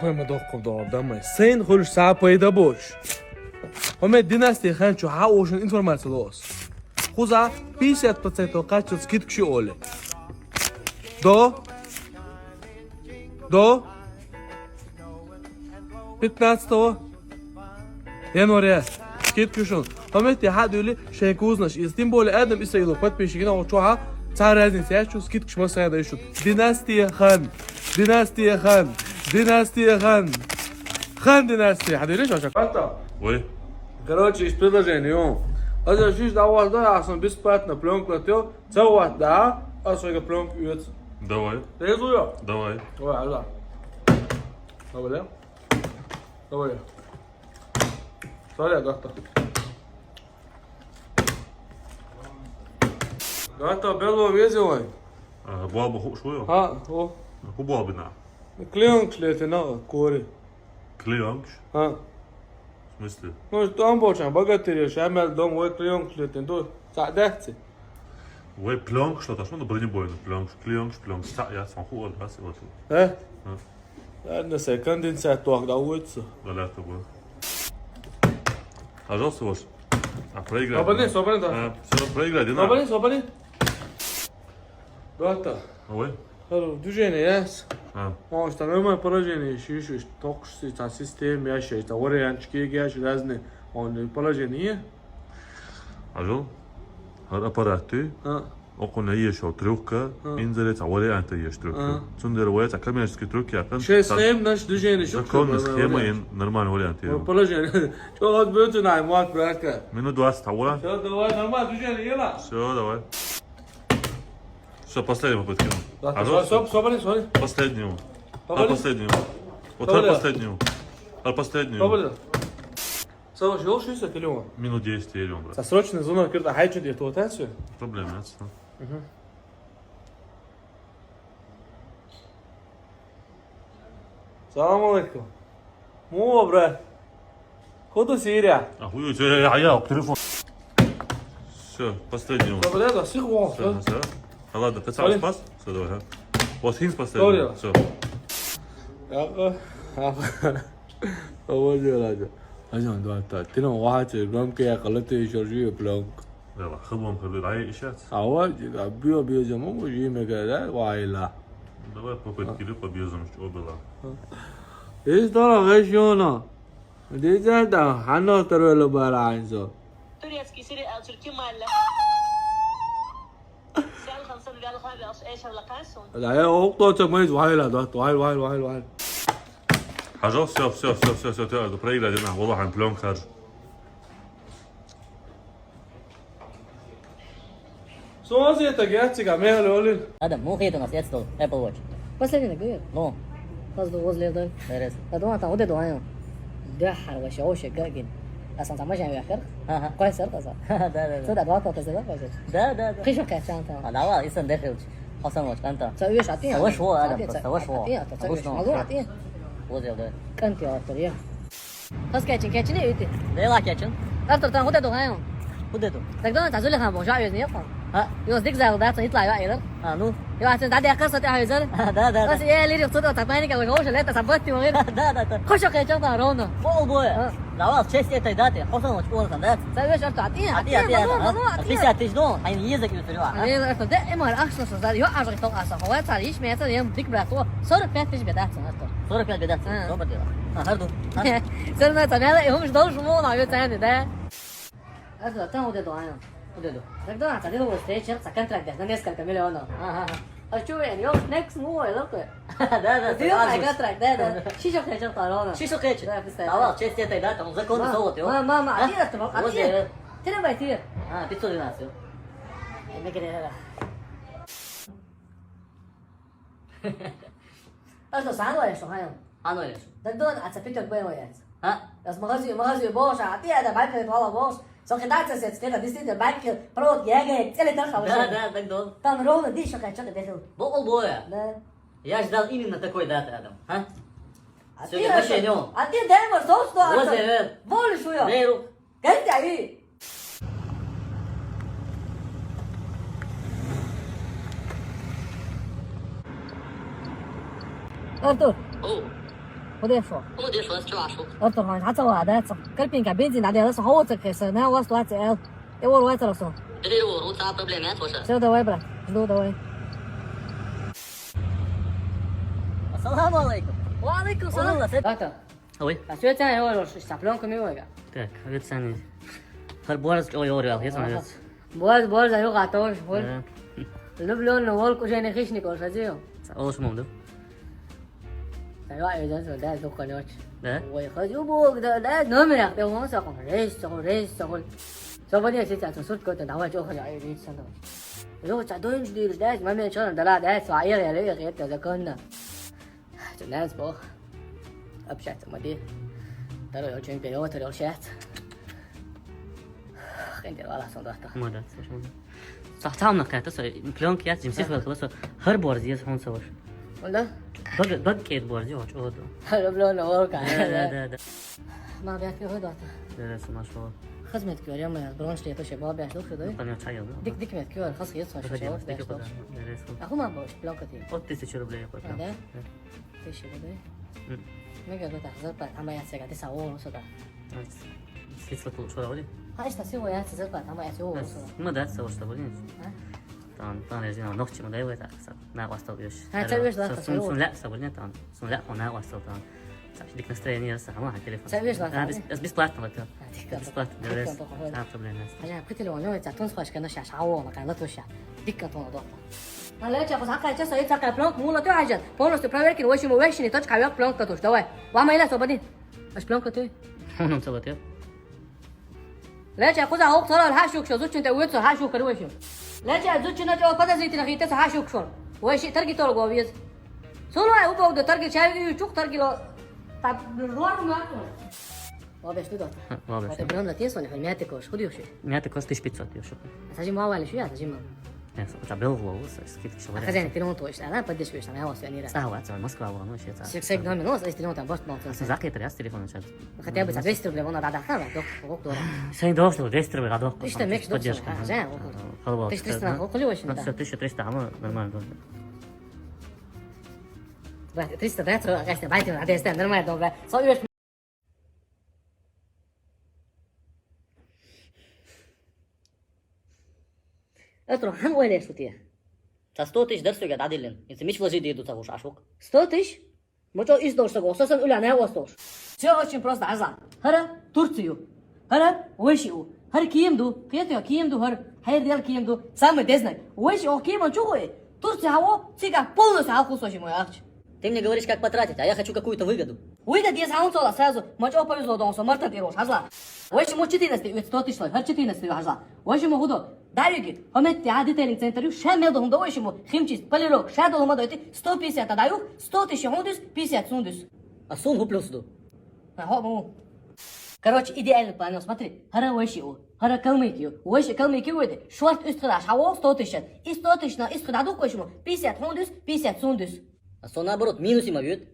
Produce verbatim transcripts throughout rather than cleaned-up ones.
Хой ма доккхур догӀар, дамай. Сайна хуьлуш схьа пайда бош. ХӀума династия хан чу хьан ошан информация лоас. Хуза пятьдесят процентов кхаччалц скидка ши оле. До? До? Пятнадцатого января. Скидка шун. ХӀума тӀе хьа дуьли шайн кузнаш. Из тем более Адам Исраилов подписчик, ну, чё, а? Цхьа разница яц, чё скидкаш массайна дай шут. Династия хан. Династия хан. Династия хан. Хан династия. Хьа дуьли шо шак. Ой. Короче, из приложение, ё. Аза шиш да вас да, а сон бесплатно плёнка латё. Ца ват да, а сога плёнка уец. Давай. Резу ё? Давай. Давай, да. Давай, да. Давай. Соря, доктор. Доктор, бело везелой. А, буал бу ху-, шуё? А, о. Ху буал бина. Клеёнкаш лети на кори. Клеёнкаш? А. В смысле? Ну, там болчан, богатырь, шамал дом, ой, клеёнкаш лети, ду, са дехци. Вай плёнка, что-то, что-то бронебойный плёнка, клеёнка, плёнка, ца, я сам хуор, да, вот. Э? А. Ладно, сай конденсат ток да уйцу. Да, да, тобой. Пожалуйста, ваш. А, проиграй. Свободный, да? Свободный, да. А, всё, проиграй, Дина. Свободный, свободный. Доктор. Ой. Хорошо, движение есть. А. Он что, нормальное положение, ещё, ещё, только что, система, я сейчас, это вариантчики, я сейчас разные. Он положение. Ажал, гьар аппарат ю, а, окхуна еш йола трюкка, а, инзаре цхьа вариант еш трюк ю. А. Цундела вай цхьа коммерческий трюк яьккхина. Шесть, цхьа семь, значит, движение шу законный трюк, схема, нормально, ин нормальный вариант ю. Ну, положение. Чё, вот будет, на, вот, братка. Минут двадцать, а, вариант. Всё, давай, нормально, движение ела. Всё, давай. Всё, последняя попытка. Да, Ажал, всё, всё, блин, смотри. Последнего. Поболит? А, последнего. Вот, Поболит? Последнего. А, последнего. Поболит? Саваш, ёлуш ю сан телефон? Минут десять ели он, брат. Сан срочный звонок кирда, хьайчун дир тохтан су? Проблема нет, ну. Мгм. Салам алейкум. Муо, брат. Худу Сирия. А, худу Сирия, а я телефон. Всё, последний он. Всё, брат, а сих вон, Всё, всё. Всё. А ладно, ты сам Sorry. Спас? Всё, давай, а. Вот хинс последний. Sorry. Всё. Я, а, Обалдел, Адя. Адя, да, да. Ты нам вахате, громкая, колотая, ещё живёт, пленка. Давай, хлам, хлам, дай ещё. А вот, да, био, био, зам, мы же имя, да, вайла. Давай попытки, а, любой, био, зам, что было. Есть дорого, ещё на. Дизайн, да, хано, второй, любая, анзо. Турецкий сериал, Тюркий малля. Сел хансан вял хавял, эшер ла касун. Да, я окто це мы вайла, да, вай, вай, вай, вай. Хажо, всё, всё, всё, всё, всё, ты проиграли, на, Вова, хан, плён, хаж. Созета, герцога, мерле, олин. Адам, муха это у нас, это стол, Apple Watch. Последний, говорит. Ну. Хаз ду возле дай. Берез. Да, думаю, там, вот это, ай. Да, хорошо, вообще, гагин. А сам, сам, машина, я, хер. Ага. Кой, сэр, таза. Да, да, да. Сюда, два, копа, сюда, копа. Да, да, да. Хишо, качан, там. А, давай, исан, дехилч. Хасан, вот, канта. Савеш, а ты? Савеш, вот, Адам, просто, савеш, вот. А ты, а ты, савеш, ну, а ты? Возле, да. Канти, а ты, я. Хас качин, качин, и ты. Да, я качин. Артур, там, куда, думаю? Куда ты? Так, да, тазули, хан, божа, я не, хан. А? Ёс дик зал, да, цаит ла, я, я. А, ну? Ё, а ты, да, да, каса, ты, а, я, зал. А, да, да, да. Каса, я, лири, кто-то, так, маленько, уже, лето, сабатти, мы. Да, да, да. Хорошо, качан, там, ровно. Пол боя. А. Давай, в честь этой даты, Хасан, вот, он, да? Савеш, Артур, а ты, а ты, а ты, а ты, а ты, а ты. Пятьдесят тысяч, ну, а не езак, не стрела, а? А, не, Артур, да, эмар, ах, что, что, за, ё, а, что, а, что, хватит, а, ещё, мне это, ем, дик брат, о, сорок пять тысяч беда, Артур. Сорок пять беда, а, доброе дело. А, гарду. Всё равно, это, надо, и он ждал, что, мол, а, ведь, да? Артур, а там вот это, а, вот это. Тогда, а, тогда его встреча, контракт, да, на несколько миллионов. Ага, ага. А чё, я, ё, next move, я, да, да, да, Ты, сразу. Ай, контракт, да, да. Шишо, конечно, корона. Шишо, конечно. Да, представь. Давай, в честь этой даты, он законный золото, ё. Мама, мама, а? А ты это, а вот ты? Я. Ты давай, ты. А, пятьсот двенадцать, ё. Я не говорю, да. А что, сам говоришь, что, Хайл? А ну, я. Так дон, а цепиток боевой яйца. А? Аз магазин, магазин бош, а ты это байк вала бош. Со кидаться сет, это действительно байк провод, я говорю, цели так. Да, да, так дон. Там ровно дышо, как что-то дышал. Бо олбоя. Да. Я ждал именно такой даты, Адам. А? А всё, ты я это, вообще не он. А ты дай ему соус, что? Вот, это, э. Волю свою. Веру. Как ты, ай? Артур. О. ХӀун деш ву? ХӀун деш ву, чу Ашук? Артур, хьан хьацӀа ва, да, цӀа. Карпинка бензин дӀаделла, со хьо ца кхеса, на вас лоаца эл. Э, вор вацара со. Дери вор, у ца проблема яц ваша. Всё, давай, брат, жду, давай. Ассаламу алейкум. Ва алейкум салам. Улла, се- Ата. Ой. А всё, это я говорю, что с цыплёнками войга. Так, а ведь сами. Хар борз, ой, ой, ой, я знаю. Борз, борз, а ё готов, вот. Да. Влюблённый волк уже не хищник, он шадил. Олуш мунду. Ай, ай, да, да, да, конечно. Да? Ой, хочу Бог, да, да, номер, я, он сахун, рейс, сахун, рейс, сахун. Свободнее сейчас, он сурт какой-то, давай, чё, хочу, ай, рейс, сахун. Ё, ца дойнч дирш, да, момент, чё, да, да, да, свои, я, я, я, это законно. Ца нянс бо. Общаться, моди. Второй, очень пьётр, общаться. Хендер, вала, сон, да, да. Молодец, слушай, молодец. Сахтам на кайта, со, плёнка яц, жимсих вел, со, хар борз, ес, хун, со, ваш. Онда? Баг, баг кет борз, ё, чё, да. Хар, блё, на волка. Да, да, да, да. Ма бяхт кё да. Да, да, сама шо. Хазмет кё, я моя, бронш лето ше, ба бяхт лох, да? Ну, конечно, чай, да. Дик, дик мет кё, хаз хез, хаз Выходи, шо, дик, бяхт да, лох. Да, резко. А хума бо, плёнка ты. От тысячи рублей, хоть. А, да? Да. Тысяча рублей. М. Мега, да, так, зарплата, а моя сега, ты са, о, ну, сюда. Скидка получила, вроде? А, что, всего я зарплата, а моя всего, ну, сюда. Мы, да, всего, что, блин. А? Там, там, я знаю, ногти мы дай, так, са. На вас там, видишь. А, ца видишь, да, сун, сун ля, са, блин, там. Сун ля, он на вас там. Дик настроение, са, ама, телефон. Ца видишь, да, а, да, бес-, да. Бесплатно, вот. А, дик, да, бесплатно, да, дик, да, да. Са, проблема. А я, какой телефон, ну, это, тон схвачка, ну, щас, а, о, на, на, то щас. Дик, тон, да. А леча, куза, какая часа, это, какая плёнка, мула, ты, а, полностью проверки, в общем, в общем, точка, а я плёнка, то, давай. Ва, моя, свободи. Аж плёнка, ты. Он, он, целый, ты. Леча, куза, хок, царал, хашук, шо, зучин, ты, уйцо, хашук, короче. Леча, зучин, а, чё, подозрительно, хитэ, хашук, шо. Вай, ши, тарги, торг, вовез. Сулай, убог, да, тарги, чай, и чук, тарги, ло. Та, лор, ма, то. Лобеш, ты, да. Лобеш. Вот, прям на те, Соня, мятый кош, худи, вообще. Мятый кош, тысяча пятьсот, ещё. А сажи, мало, или ещё, я, сажи, мало. Э, у тебя был в лову, скидка, ещё. А хозяин, ты, он, точно, она поддерживаешь, она, вот, всё, не раз. Ага, вот, Москва, вон, вообще, это. Сексек, да, минус, если он там, башт, мал, а за какие-то раз телефон сейчас. Хотя бы за двести рублей, вон, надо, да, да, док, док, дорого. Сегодня дорого, двести рублей, а док, иште, там, мекш, док, поддержка, а, ага. Же, вот. Халва, тысяча триста, да? Ну, ну, всё, тысяча триста, а мы нормально, да. Брат, триста, да, сразу, конечно, байтим, а двести, нормально, да. Со, ешь. Артур, хам ойлеш, что ты? Со сто тысяч дар сюга дадилин. Если мич вложить, иду, ца, уж, Ашук. Сто тысяч? Мочо из дождь сого, сосан уля на его стож. Всё очень просто, аза. Хара, Турцию. Хара, Вэшиу. Хара, кием ду. Кием ду, хара. Хайр дел кием ду. Самый дезнай. Вэшиу, кием он чугуи. Турция, хаво, цига полностью алху сожи мой ахч. Ты мне говоришь, как потратить, а я хочу какую-то выгоду. Выгода есть, а он сола сразу. Мочо повезло, дон, со марта ты рожь, аза. Вэшиу, четырнадцать, сто тысяч, хара, четырнадцать, аза. Вэшиу, худо. Давиги, хометти, а детейлинг центр, ю, ша мел дохун, да, вэшиу, химчист, полировка, ша дохун, да, эти сто пятьдесят, а даю, сто тысяч, хундус, пятьдесят, сундус. А сун ху плюс ду. А, хо, му. Короче, идеальный план, смотри. Хара вэшиу, хара Калмыкию. Вэши Калмыкию, это, шорт уст хадаш, хаво, сто тысяч. И сто тысяч на, уст хада дук вэшиу, пятьдесят, хундус, пятьдесят, сундус. А со наоборот, минус има бьют.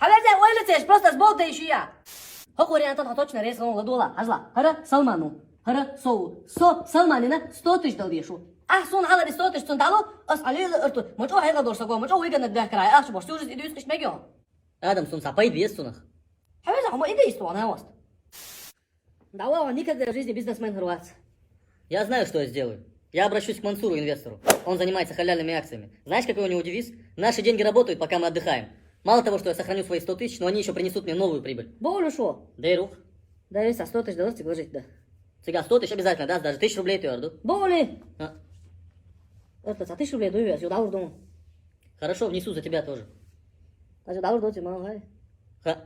Хавер, ойлы цеш, просто сбол да ещё я. Хок вариантан точно рез он ладула, азла. Хара, Салману. Хара, соу. Со, Салманина, сто тысяч дал дешу. А, сун, хала, сто тысяч, сун дало, ас, али, арту. Мочо, хайла, дорса, го, мочо, уйга, на, да, край, аш, бош, ты уже идешь, кыш, мегио. Адам, сун, сапай, без сунах. Хавер, за, хома, иди, ист, она, ост. Да, он никогда в жизни бизнесмен рваться. Я знаю, что я сделаю. Я обращусь к Мансуру, инвестору. Он занимается халяльными акциями. Знаешь, какой у него девиз? «Наши деньги работают, пока мы отдыхаем». Мало того, что я сохраню свои сто тысяч, но они ещё принесут мне новую прибыль. Более что? Да и рух. Да, если сто тысяч долларов тебе вложить, да. Цига сто тысяч обязательно, да, даже тысячу рублей ты орду. Более. А. Это, а тысячу рублей даю, я сюда уже дома. Хорошо, внесу за тебя тоже. Даже доллар дайте, мало, ай. Ха.